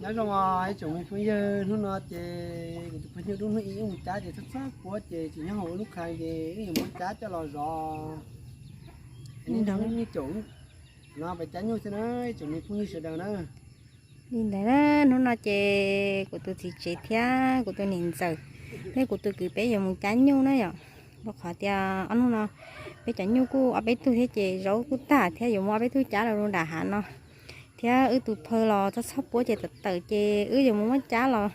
Nyob zoo os ib tsoom me phooj ywg, hnub no ces kuv tus phooj ywg dub hnub ib wb mus cab ces txhob txhob puab ces tsis nyob hauv lub qhov ces wb yuav muab cab coj los zov. Nyob zoo nej caum no peb cab nyuj xwb na ib tsoom me phooj ywg sawv daws na. Li ntawd na, hnub no ces kuv tus txiv tsev thiab kuv tus niam ntxawm thiab kuv tus kwv peb yuav mus cab nyuj na yom. Rau qhov tias ob hnub no peb cov nyuj kuj ob peb tug thiab ces zaub kuj tag thiab yuav muab ob peb tug cab los rau nram hav no. Thiab wb tus phaw los txhob txhob puab ces tawm tawm ces wb yuav mus muab cab los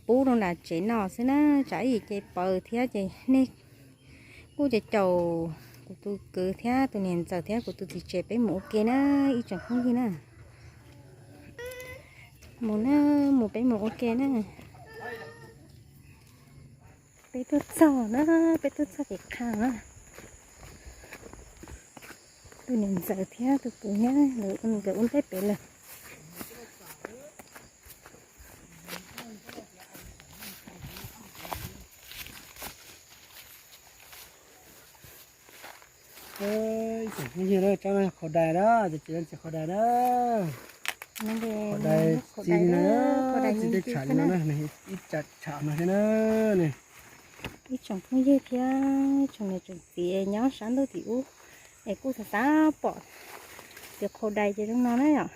pub rau nram tsev no xwb na. Tsam ib yim ces paws thiab ces nej kuj caum caum kuv tus kwv thiab tus niam ntxawm thiab kuv tus txiv tsev peb mus ua ke na ib tsoom phooj ywg na. Mus na, mus peb mus ua ke na. Peb tuaj txog na, peb tuaj txog pem qha na. Tus niam ntxawm thiab tus kwv nkawd ua ntej pem lawm. Ib tsoom phooj ywg na, tsob no qhaus dais na, ces txiv qhaus dais na. Qhaus dais txiv li no, txiv tej tsham li no na, ib tsham no thiab na. Ib tsoom phooj ywg thiab tsoom niam tsoom txiv nyob sab ntuj tim ub es kuj xav xav pom tus qhaus dais ces zoo no na yom.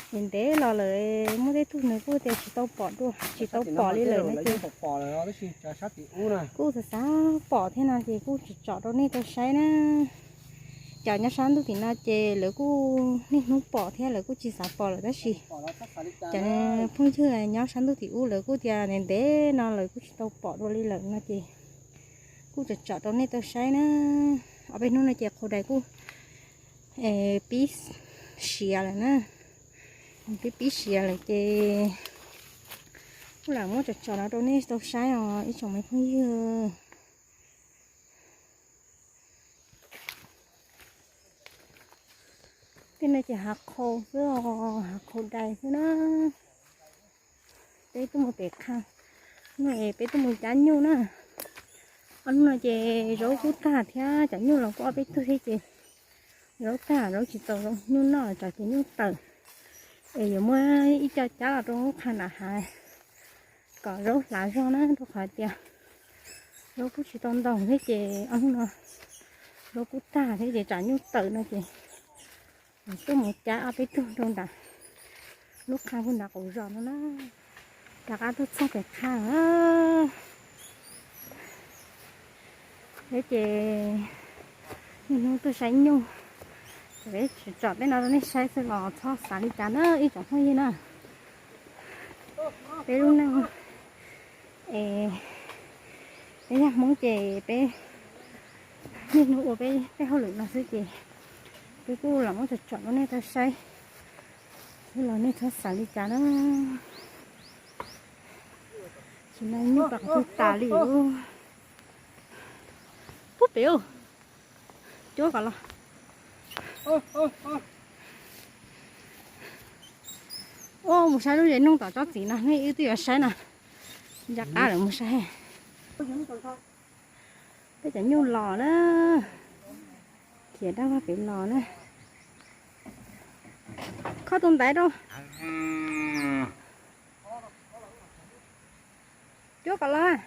Ntev ntev los lawm, muaj tej tug nws kuj tias tsis tau pom dua, tsis tau pom li lawm no ces kuj xav xav pom thiab no ces kuj tsom tsom rau nej tau saib na. Cov nyob sab ntuj tim no ces lawv kuj niaj hnub pom thiab lawv kuj tsis xav pom lawm tab sis cov phooj ywg nyob sab ntuj tim ub lawv kuj tias ntev ntev no lawv kuj tsis tau pom dua li lawm no ces kuj tsom tsom rau nej tau saib na. Ob peb hnub no ces qhaus dais kuj pib siav lawm na. Pib pib siav lawm ces kuj lam muab tsom tsom no rau nej tau saib os ib tsoom me phooj ywg. Tej no ces hav qhaus xwb os, hav qhaus dais xwb na. Peb tuaj mus pem qha, hnub no es peb tuaj mus cab nyuj na. Ob hnub no ces zaub kuj tag thiab cov nyuj los kuj ob peb tug thiab ces zaub tag, zaub tsis tau nyuj noj, tsam ces nyuj tawm. Es yuav muab ib co cab los rau lub qha nram hav kom zaub hlav zog na, rau qhov tias zaub kuj tsis tau ntau thiab ces ob hnub no zaub kuj tag thiab ces tsam nyuj tawm no ces tuaj mus cab ob peb tug rau nram lub qha puag nram qaum zos no na. Rov qab tuaj txog pem qha lawm thiab ces niaj hnub tuaj saib nyuj, ces peb tsom tej no rau nej saib xwb los txhob xav li cas na ib tsoom phooj ywg na. Peb lub neej es peb yog Hmoob ces peb niaj hnub ua peb tej hauj lwm no xwb ces peb kuj los muab tsom tsom rau nej tau saib xwb los nej txhob xav li cas na. Tsis no nyuj pam qhov twg tas li. Pub pem, cuab kom los. Ua mus saib lub zes noog tom tsob txiv no, nej wb twb yuav saib no. Ncaj qab lawm mus saib. Peb cov nyuj los na. Khiav dab vaj pem los na. Khob tus ntaiv rau. Cuab kom los.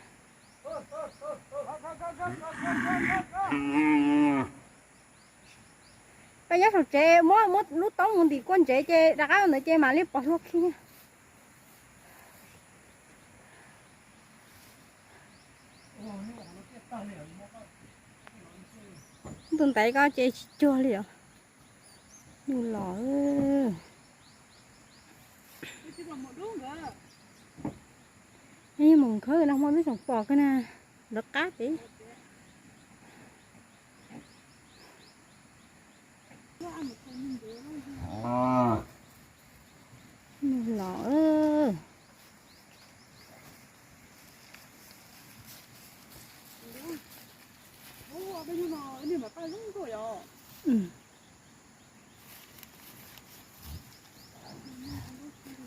Peb nyob saum tsev muab, muab lub toob mus ntim kua ntsev ces rov qab ntawd ces mam li pov hlua khi. Tus ntaiv ko ces tsis cuag li os. Nyuj los. Mus khawb no hmo twb tseem pom kawg na, lawv qab pem. Nyuj los.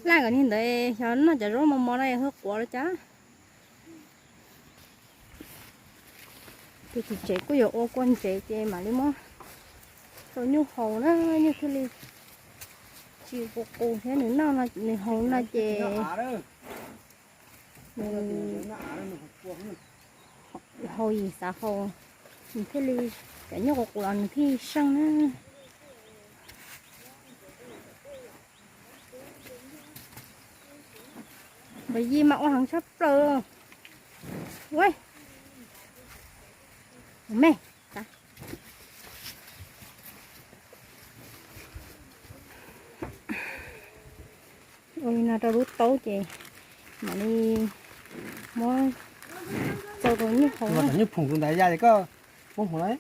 Laj kom niag ntawd xyov noj cov zaub mos mos no yog quav los cas. Tus txiv tsev kuj yuav ua kua ntsev ces mam li muab rau nyuj haus na, nyuj thiaj li Tsis qus qus thiab, nws noj no, nws haus no ces nws haus yim xav haus, nws thiaj li, cov nyuj qus qus los nws thiaj seej na. Npawg Yij mas ua heev tshaj plaws. Ua me, ua li no rau lub taub ces mam li muab txo rau nyuj haus. Nyuj phoom tus ntawd ya es koj muab hauv lawm.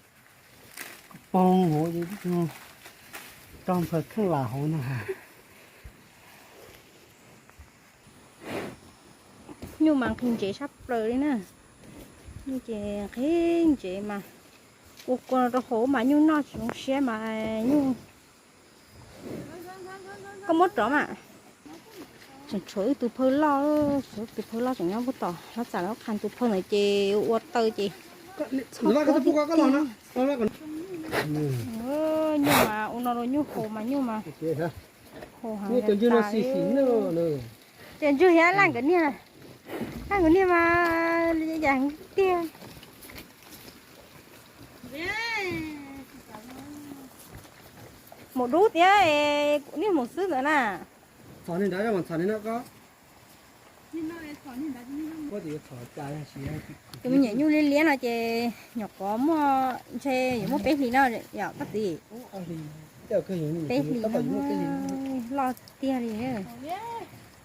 Poog hauv, rau nphaws kheej lam hauv no. Nyuj mas nqhis ntsev sab plaws li na. Nyuj ces nqhis ntsev mas ua kua rau hauv mas nyuj noj tsis zoo siab mas nyuj. Koj muab rov mas. Tseem tshuav ib tug phawj loj, tshuav ib tug phawj loj tseem nyob puag tom, lab txam lab qha tus phawj ntawd ces ua taw ces nyuj mas ua no rau nyuj haus mas nyuj mas haus heev tas li. Ces ntswg thiab laj nkawd niag, laj nkawd niag mas li cas heev tiag. Mus dub thiab, niag mus xwb ntawd na. Tus me nyuam nyuj liab liab no ces nyuam qhuav muaj ntshe yuav muaj peb hlis no yom koj txiv? Peb hlis no loj tiag li.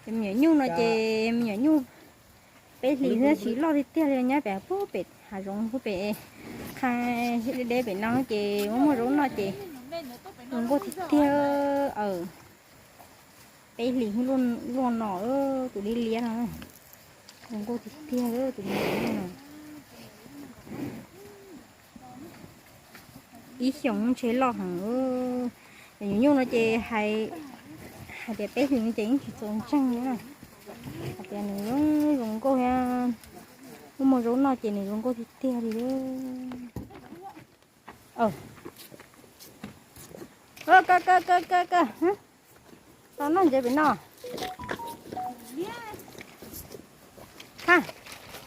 Ces me nyuam nyuj no ces me nyuam nyuj peb hlis thiab tsis loj tiag tiag li, nyob pem puag pem hav zoov puag pem qha deb deb pem no ces muaj muaj zaub noj ces zoo nkauj tiag tiag. Peb hlis luaj no, tus liab liab no zoo nkauj tiag tiag tus me nyuam nyuj no. Ib xyoos ntshe loj heev. Me nyuam nyuj no ces hais tias peb hlis no ces yeej tsis txaus ntseeg li na. Hais tias nws zoo nkauj thiab, muaj muaj zaub noj ces nws zoo nkauj tiag tiag li. Ka ka ka ka ka, tau noj ntsev pem no.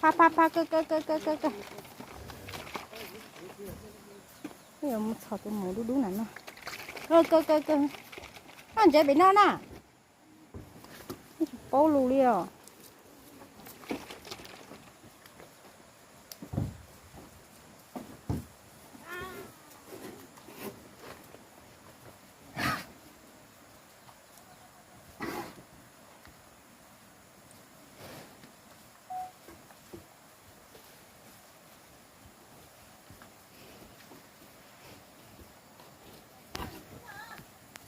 Pha pha pha, ka ka ka ka ka ka. Yuav mus txhom tus maum dub dub na no. Ka ka ka, noj ntsev pem no na. Tsis paub lus li os.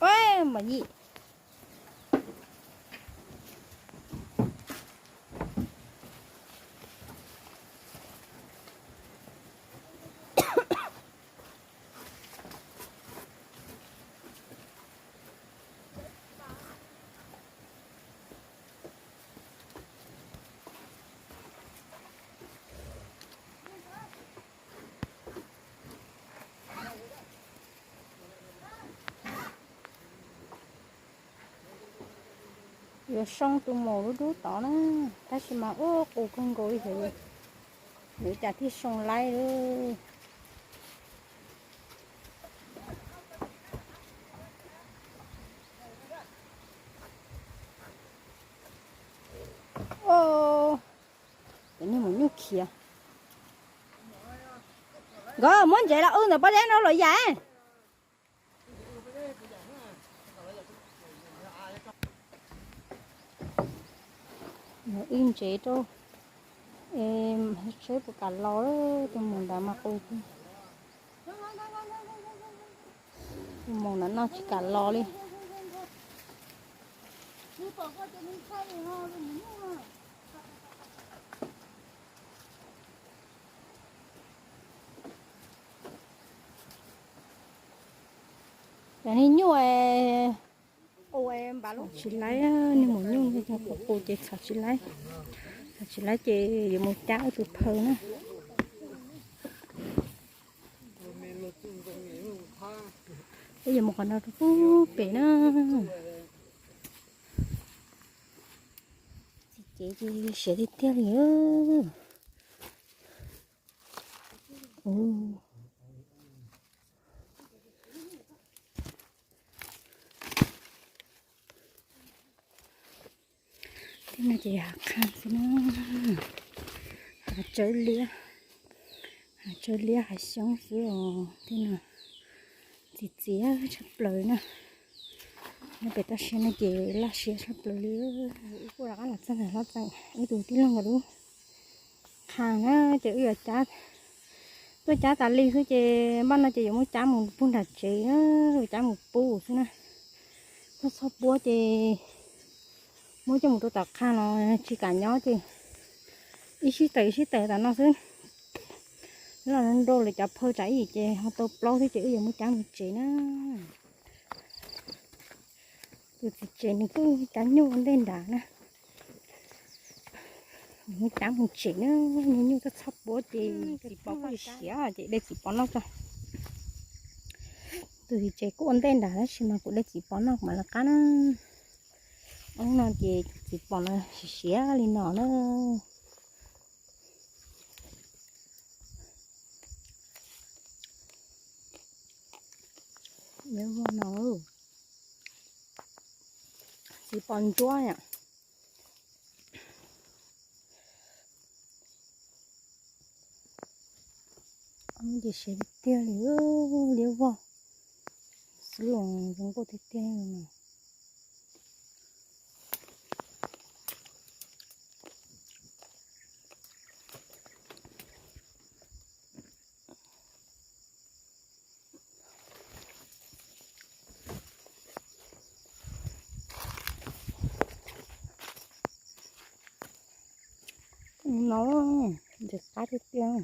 Ua, Maiv Yim. Yuav soo tus maum dub dub tod na, tab sis mas ua qus kawg nkaus li thiab, yuav cas thiaj soo laib lawm. Cov niag maum nyuj khiav. Nkawd muab ntsev los wb ntawm pob zeb no los yam. Ib ntsev rau, seb puas kam los, tus maum ntawd mas qus, tus maum ntawd no tsis kam los li. Cov niag nyuj qus npav lub tsis laib, niag maum nyuj qus ces txhom tsis laib, txhom tsis laib ces yuav mus cab tus phawj na. Peb yuav mus qhov no rau pem na. Cev ces siav tiag tiag li. Tej no ces hav qhaj xwb na, hav tsawb liab, hav tsawb liab hav xyoob xwb os. Tej no txiv txiav tshaj plaws na. Nyob pem toj siab no ces laj siab tshaj plaws li. Kuj rov qab los txog ntawm hlob Txeem ib tug tij laug nkawd lub qhaj na, ces wb yuav cab, tuaj cab tas li xwb ces npaj no ces yuav muab cab mus pub nram tsev, yuav cab mus pub xwb na. Txhob txhob puab ces muab coj mus rau tom qhaj no, tsis kam nyob ces ib sij tawm ib sij tawm tom no xwb. Los nrau lawv cov phawj tsam ib yim ces ho tau plaub thiab ces wb yuav muab cab mus tsev na. Tus txiv tsev nws kuj cab nyuj ua ntej nrad na. Muab cab mus tsev na, nyuj txhob txhob puab ces txiv pov kuj siav ces de txiv pov noj tso. Tus txiv tsev kuj ua ntej nrad tab sis mas kuv de txiv pov noj kuv mam lawv qab na. Ob hnub no ces txiv pov no siav siav li no na. Txiv pov ntsuab yom. Ces siav tiag tiag li, liab vog xwb los zoo nkauj tiag tiag li no. No ntxim qab tiag tiag.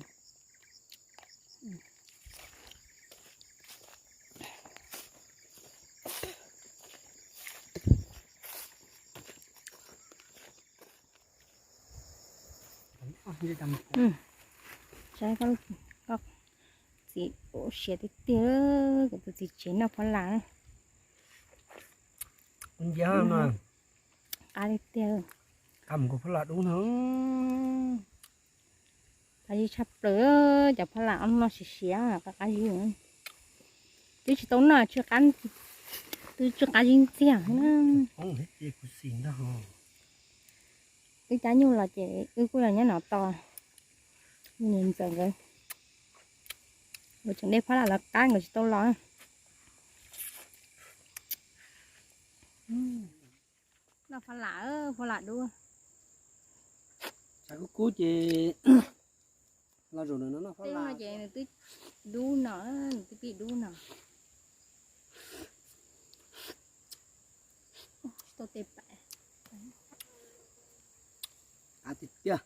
Saib koj txiv ua siav tiag tiag, kuv tus txiv tsev noj phab las. Qab tiag tiag. Qab mus kuv phab las dub no. Qab zib tshaj plaws, cov phab las ob no siav siav qab qab zib. Twb tsis tau noj, twb tsw qab zib ntxiag na. Wb cab nyuj los ces wb kuj los nyob no tos niam ntxawm nkawd. Nkawd tseem de phab las lawv qab nkawd tsis tau los. Noj phab las, phab las dub. Tshav kub kub ces los zaum no noj phab las. Ces nws twb dub no, nws twb pib dub no. Tsis tau tes pam. Tiag tiag.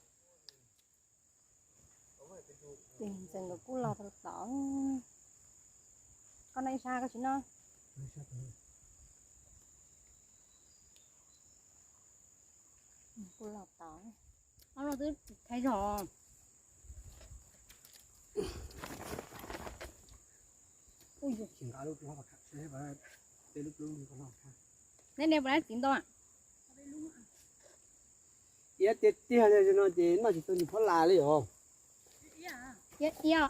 Ces ntxawm nkawd kuj los tau tod. Koj noj ib sab koj tsis noj. Kuj los tod. Ob no twb thaiv zog. Neb ne puas txiv ntau? Iab tiag tiag li no ces noj tsis tau nws phab las li os. Iab, iab,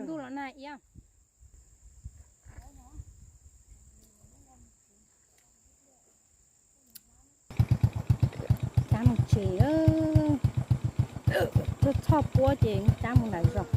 ntuj los nag iab. Cab mus tsev, txhob txhob puab ces cab mus nram zos.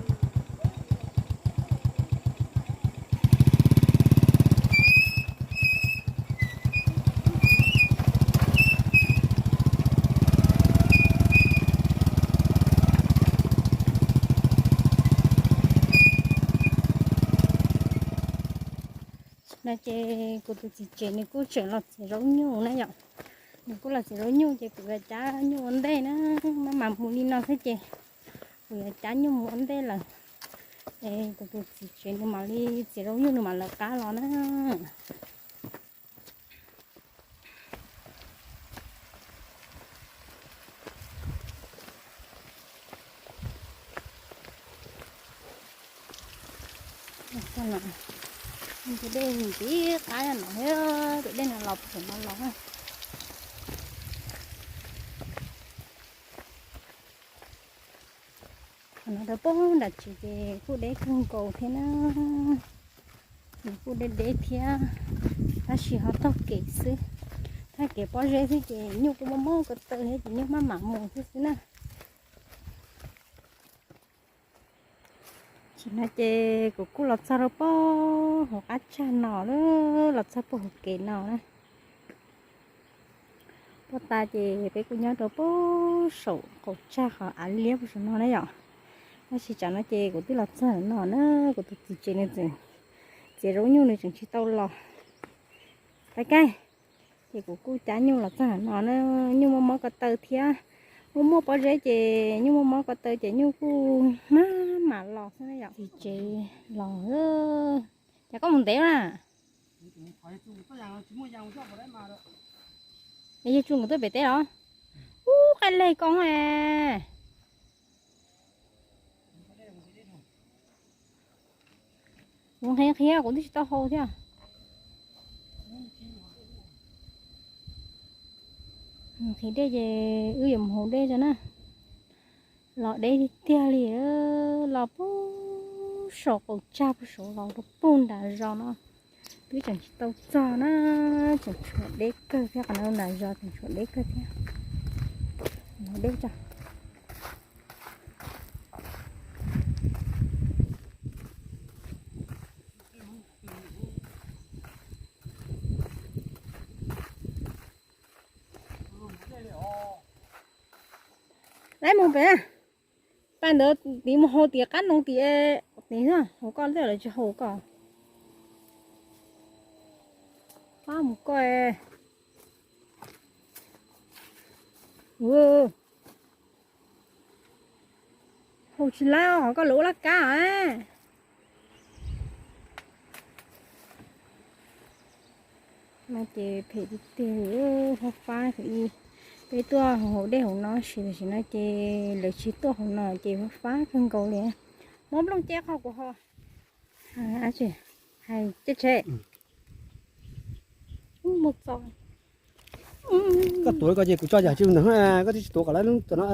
No ces kuv tus txiv tsev nws kuj tseem los txiav zaub nyuj na yom. Nws kuj los txiav zaub nyuj ces kuv yuav cab nyuj ua ntej na, maj mam mus li no xwb ces kuv yuav cab nyuj mus ua ntej lawm. Es kuv tus txiv tsev nws mam li txiav zaub nyuj nws mam lawv qab los na. Tus dej ntxiv qab no thiab, tus dej no los pem no los. Lawv poob nram tsev ces kuj deb kawg nkaus thiab na, nws kuj deb deb thiab, tab sis ho taug kev xwb. Thaj kev pob zeb xwb ces nyuj kuj mob mob ko taw thiab ces nyuj maj mam mus thiab xwb na. Tam sim no ces kuv kuj los txog rau pem hauv qab tsag no, los txog pem hauv kev no na. Pem tas ces peb kuj nyob rau pem saum qaum tsag qhov av liab pem saum no na yom. Tab sis tsam no ces kuv twb los txog no na, kuv tus txiv tsev nws tseem txiav zaub nyuj nws tseem tsis tau los. Kaij kaij, ces kuv kuj cab nyuj los txog no na, nyuj mob mob ko taw thiab. Muaj muaj pob zeb ces nyuj mob mob ko taw ces nyuj kuj maj mam los xwb na yom. Txiv tsev los, cas koj mus ntev na? Es yawg tsu nkawd tuaj pem teb los? Ub, qaij leg koj e. Kuv nqhis nqhis kuv twb tsis tau haus thiab. Nqhis dej ces wb yuav mus haus dej tso na. Los deb tiag tiag li, los pem saum qaum tsag pem saum los rau pem nram zos no. Twb tseem tsis tau txog na, tseem tshuav deb kawg thiab, qhov no nram zos tseem tshuav deb kawg thiab. Haus dej tso. Laib mus pem, pas ntawd tiv mus haus tim qab ntoo tim, tiv hauv koj tej lawv tsis haus koj. Pab mus koj. Haus tsis laib os, koj lawv ua laj kab os. No ces phem tiag tiag li, fab fab li. Peb tuaj haus dej hauv no, tam sim no ces lawv tsis tuaj hauv no ces fab fab kawg nkaus li. Muab nplooj ceb qhov kuv ho. Hais tsheb. Koj tuav ko ces kuv tso yam tsis ntawd, koj twb tsis tuav kom lawv lub tuam no.